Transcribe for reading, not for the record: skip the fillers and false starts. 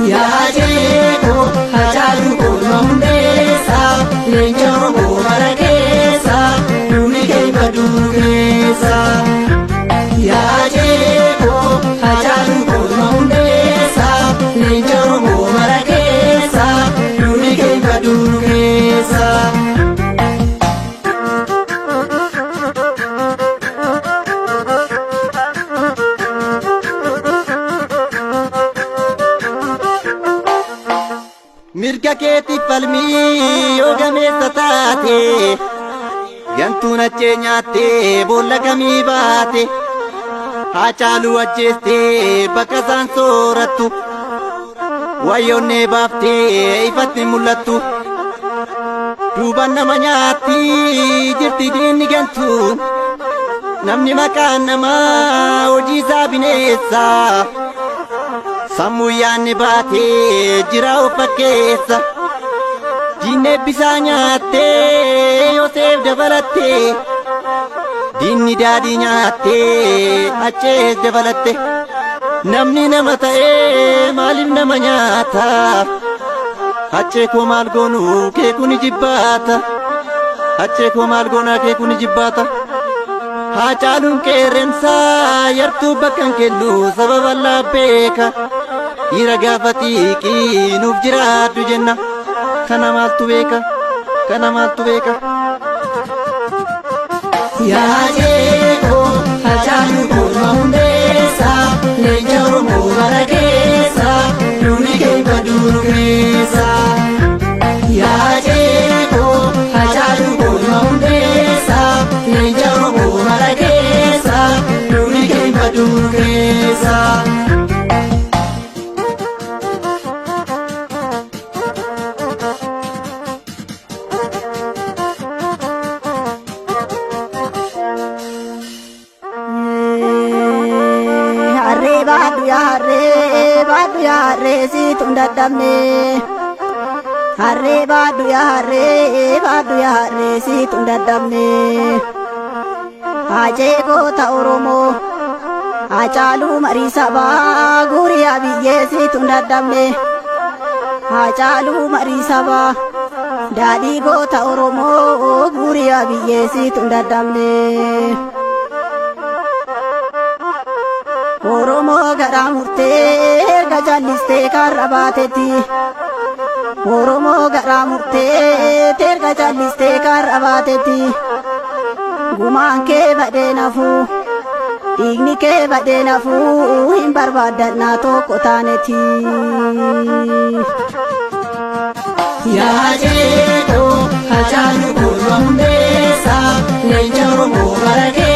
Yaa Jeekoo Hacaaluu Koolma Hundeessaa leenca Oromoo mara keessa duuni kee baduu keessa. Yaa Jeekoo Hacaaluu Koolma Hundeessaa leenca Oromoo mara keessa duuni kee baduu keessa. Mirga keetiif falmii yoo gameessa taate gantuun achee nyaattee boolla kamii baate Haacaaluu ajjeestee bakka isaan soorattu wayyoonnee baaftee ifatti mul'attu duuban nama nyaatti jirti diinni gantuun namni maqaan namaa hojii isaa bineessa. Sammuu yaadni baatee jira of fakkeessa. Diinni eebbisaa nyaattee Yoseef dabalattee. Diinni daadhii nyaattee achees dabalatte. Namni nama ta'ee maaliif nama nyaata? Achee koo maal goonu kee kuni jibbaata. Achee koo maal goonaa kee kuni jibbaata. Haacaaluun qeerrensaa yartuu bakka hin kennu sababa beeka. Dhiira gaafa xiiqii nuuf jiraadhu jenna. Kana maaltu beeka? Kana maaltu beeka? Yaa Jeekoo Haacaaluu Koolma Hundeessaa leenca Oromoo mara keessa duuni kee baduu keessa. Yaa Jeekoo Hacaaluu Koolma Hundeessaa leenca Oromoo mara keessa duuni kee baduu keessa. Harree baadhu yaa harree baadhu yaa harree siitu hin dadhabne. Harree baadhu yaa harree baadhu yaa harree siitu hin dadhabne. Haacee goota Oromoo Haacaaluu marii sabaa guuriyaa biyyee siitu hin dadhabne. Haacaaluu marii sabaa daadhii goota Oromoo guuriyaa biyyee siitu hin dadhabne. Oromoo garaa murtee erga jallistee karra baatetti. Oromoo garaa murtee erga jallistee karra baatetti. Gumaan kee badhee nafuu dhiigni kee badhee nafuu hin barbaaddannaa tokko taanetti. Yaa Jeekoo Hacaaluu Koolma Hundeessaa leenca Oromoo mara keessa.